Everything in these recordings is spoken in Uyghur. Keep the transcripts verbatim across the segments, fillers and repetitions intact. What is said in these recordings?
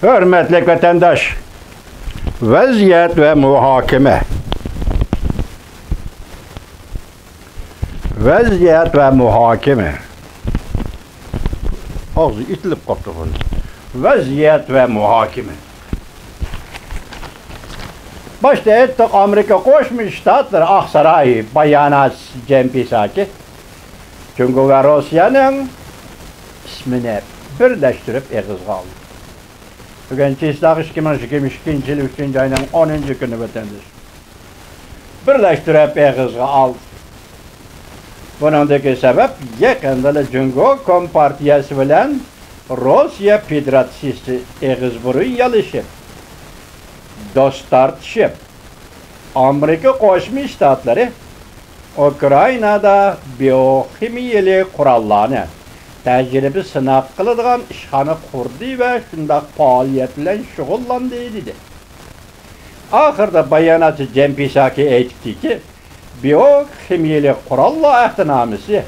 ھۆرمەتلىك ۋەتەنداش، ۋەزىيەت ۋە مۇھاكىمە. ۋەزىيەت ۋە مۇھاكىمە. ئاغزى ئېتىلىپ قاپتۇ بۇنىڭ. ۋەزىيەت ۋە مۇھاكىمە. باشتا ئېيتتۇق، ئامېرىكا قوشما شتاتلىرى ئاقساراي باياناتچىسى جېن پساكى جۇڭگو ۋە روسىيەنىڭ ئىسمىنى بىرلەشتۈرۈپ ئېغىزغا ئالدى. بۈگۈن چېسلاق ئىككى مىڭ يىگىرمە ئىككىنچى يىل ئۈچىنچى ئاينىڭ ئونىنچى كۈنى ۋەتەندىشىمىز بىرلەشتۈرۈپ ئېغىزغا ئالدى. بۇنىڭدىكى سەۋەب، يېقىندىلا جۇڭگو كومپارتىيەسى بىلەن روسىيە فېدېراتسىيىسى ئېغىز بۇرۇن يالىشىپ، دوست تارتىشىپ، ئامېرىكا قوشما شتاتلىرى ئۇكرائىنادا بىيوخىمىيەلىك قوراللارنى تەجرىبە سىناق قىلىدىغان ئىشخانا قۇردى ۋە شۇنداق پائالىيەت بىلەن شۇغۇللاندى، دېدى. ئاخىرىدا باياناتچى جېن پساكى ئېيتىپتىكى، بىيوخىمىيەلىك قوراللار ئەھدىنامىسى،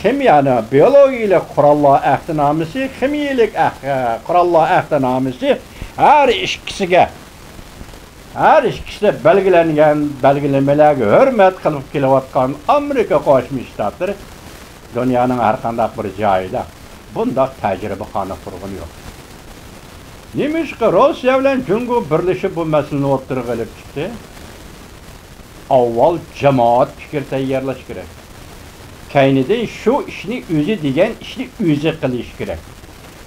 خىمىيەنىڭ بىيولوگىيەلىك قوراللار ئەھدىنامىسى، خىمىيەلىك ئەھ-، قوراللار ئەھدىنامىسى ھەر ئىككىسىگە ھەر ئىككىسىدە بەلگىلەنگەن بەلگىلىمىلەرگە ھۆرمەت قىلىپ كېلىۋاتقان ئامېرىكا قوشما شتاتلىرى دۇنيانىڭ ھەر قانداق بىر جايىدا بۇنداق تەجرىبىخانا قۇرغىنى يوق. نېمىشقا روسىيە بىلەن جۇڭگو بىرلىشىپ بۇ مەسىلىنى ئوتتۇرىغا ئېلىپ چىقتى؟ ئاۋۋال جامائەت پىكرى تەييارلاش كېرەك. كەينىدىن شۇ ئىشنى ئۆزى دېگەن ئىشنى ئۆزى قىلىش كېرەك.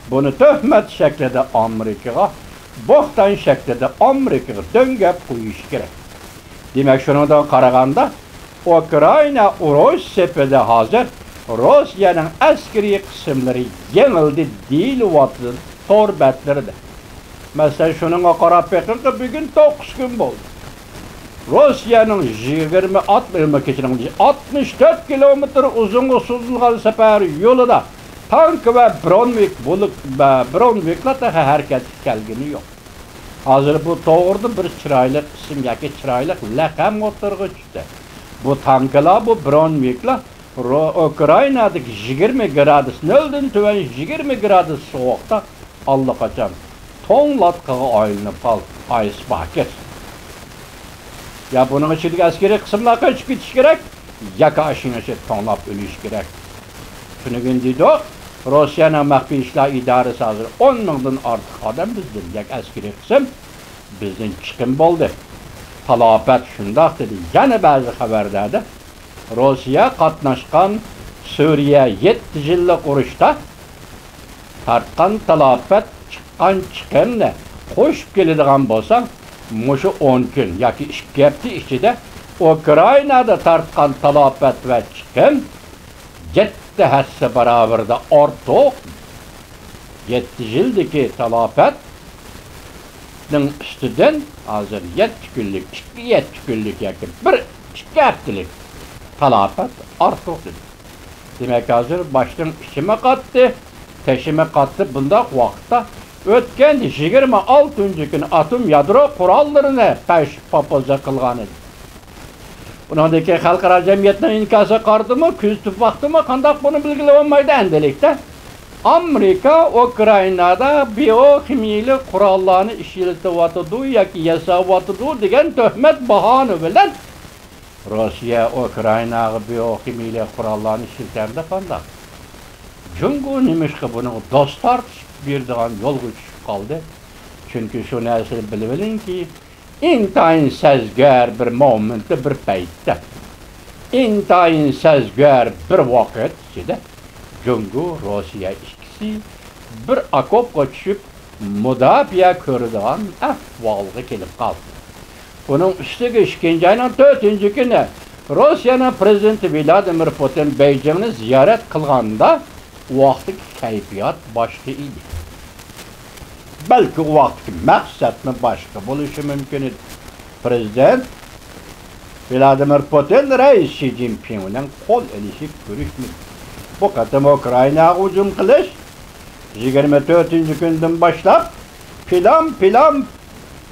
بۇنى تۆھمەت شەكلىدە ئامېرىكىغا، بوھتان شەكلىدە ئامېرىكىغا دۆڭگەپ قويۇش كېرەك. دېمەك، شۇنىڭدىن قارىغاندا، ئۇكرائىنا ئۇرۇش سېپىدە ھازىر روسىيەنىڭ ئەسكىرىي قىسىملىرى يېڭىلدى دېيىلىۋاتىدۇ تور بەتلىرىدە. مەسىلەن، شۇنىڭغا قاراپ بېقىڭكى، بۈگۈن توققۇز كۈن بولدى. روسىيەنىڭ يىگىرمە، ئات-، كەچۈرۈڭ، ئاتمىش تۆت كىلومېتىر ئۇزۇنغا سوزۇلغان سەپەر يولىدا تانك ۋە برونۋىك بولۇپ، بە-، برونۋىكلار تېخى ھەرىكەتكە كەلگىنى يوق. ھازىر بۇ توغرىدا بىر چىرايلىق ئىسىم ياكى چىرايلىق لەقەم ئوتتۇرىغا چۈشتى. بۇ تانكىلار، بۇ برونۋىكلار رو-، ئۇكرائىنادىكى يىگىرمە گرادۇس، نۆلدىن تۆۋەن يىگىرمە گرادۇس سوغۇقتا ئاللىقاچان توڭلاتقۇغا ئايلىنىپ قالدى، ئايس باكېت. يا بۇنىڭ ئىچىدىكى ئەسكىرىي قىسىملار قېچىپ كېتىشى كېرەك، ياكى ئاشۇنىڭ ئىچىدە توڭلاپ ئۆلۈشى كېرەك. تۈنۈگۈن دېدۇق، روسىيەنىڭ مەخپىي ئىشلار ئىدارىسى ھازىر ئون مىڭدىن ئارتۇق ئادەم بىزدىن، ياكى ئەسكىرىي قىسىم بىزدىن چىقىم بولدى. تالاپەت شۇنداق دېدى. يەنە بەزى خەۋەرلەردە روسىيە قاتناشقان سۈرىيە يەتتە يىللىق ئۇرۇشتا تارتقان تالاپەت، چىققان چىقىمنى قوشۇپ كېلىدىغان بولساڭ، مۇشۇ ئون كۈن ياكى ئىككى ھەپتە ئىچىدە ئۇكرائىنادا تارتقان تالاپەت ۋە چىقىم يەتتە ھەسسە باراۋىرىدا ئارتۇق. يەتتە يىلدىكى تالاپەتنىڭ ئۈستىدىن ھازىر يەتتە كۈنلۈك، ئىككى يەتتە كۈنلۈك ياكى بىر ئىككى ھەپتىلىك تالاپەت ئارتۇق دېدى. دېمەك، ھازىر باشتىن ئىچىمۇ قاتتى، تېشىمۇ قاتتى. بۇنداق ۋاقىتتا ئۆتكەن يىگىرمە ئالتىنچى كۈنى ئاتوم يادرو قوراللىرىنى پەش پاپوزا قىلغان ئىدى. بۇنىڭدىن كېيىن خەلقئارا جەمئىيەتنىڭ ئىنكاسىغا قارىدىمۇ، كۆزىتىپ باقتىمۇ، قانداق بۇنى بىلگىلى بولمايدۇ ئەمدىلىكتە. ئامېرىكا ئۇكرائىنادا بىيوخىمىيەلىك قوراللارنى ئىشلىتىۋاتىدۇ ياكى ياساۋاتىدۇ دېگەن تۆھمەت باھانە بىلەن روسىيە ئۇكرائىناغا بىيوخىمىيەلىك قوراللارنى ئىشلىتەمدۇ قانداق؟ جۇڭگو نېمىشقا بۇنىڭغا دوست تارتىشىپ بېرىدىغان يولغا چۈشۈپ قالدى؟ چۈنكى شۇ نەرسىنى بىلىۋېلىڭكى، ئىنتايىن سەزگۈر بىر مومېنتتا، بىر پەيتتە، ئىنتايىن سەزگۈر بىر ۋاقىت ئىچىدە جۇڭگو، روسىيە ئىككىسى بىر ئاكوپقا چۈشۈپ، مۇداپىئە كۆرىدىغان ئەھۋالغا كېلىپ قالدى. ئۇنىڭ ئۈستىگە ئىككىنچى ئاينىڭ تۆتىنچى كۈنى روسىيەنىڭ پىرېزىدېنتى ۋلادىمىر پۇتىن بېيجىڭنى زىيارەت قىلغاندا، ئۇ ۋاقىتتىكى كەيپىيات باشقا ئىدى. بەلكى ئۇ ۋاقىتتىكى مەقسەتمۇ باشقا بولۇشى مۇمكىن ئىدى. پىرېزىدېنت ۋلادىمىر پۇتىن رەئىس شى جىنپىڭ بىلەن قول ئېلىشىپ كۆرۈشمىدى. بۇ قېتىم ئۇكرائىناغا ھۇجۇم قىلىش يىگىرمە تۆتىنچى كۈندىن باشلاپ پىلان، پىلان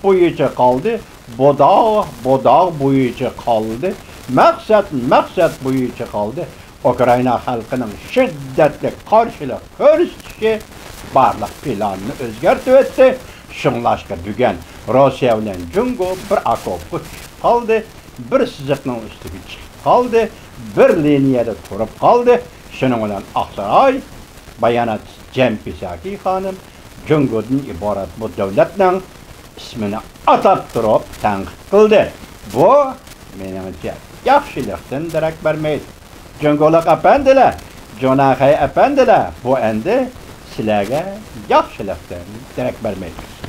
بويىچە قالدى، بۇداغ، بۇداغ بويىچە قالدى، مەقسەت، مەقسەت بويىچە قالدى. ئۇكرائىنا خەلقىنىڭ شىددەتلىك قارشىلىق كۆرسىتىشى بارلىق پىلاننى ئۆزگەرتىۋەتتى. شۇڭلاشقا بۈگۈن روسىيە بىلەن جۇڭگو بىر ئاكوپقا چۈشۈپ قالدى، بىر سىزىقنىڭ ئۈستىگە چىقىپ قالدى، بىر لىنىيەدە تۇرۇپ قالدى. شۇنىڭ بىلەن ئاقساراي باياناتچىسى جەن پىساكى خانىم جۇڭگودىن ئىبارەت بۇ دۆلەتنىڭ ئىسمىنى ئاتاپ تۇرۇپ تەنقىد قىلدى. بۇ مېنىڭچە ياخشىلىقتىن دېرەك بەرمەيدۇ. جۇڭگولۇق ئەپەندىلەر، جۇناخەي ئەپەندىلەر، بۇ ئەمدى سىلەرگە ياخشىلىقتىن دېرەك بەرمەيدۇ.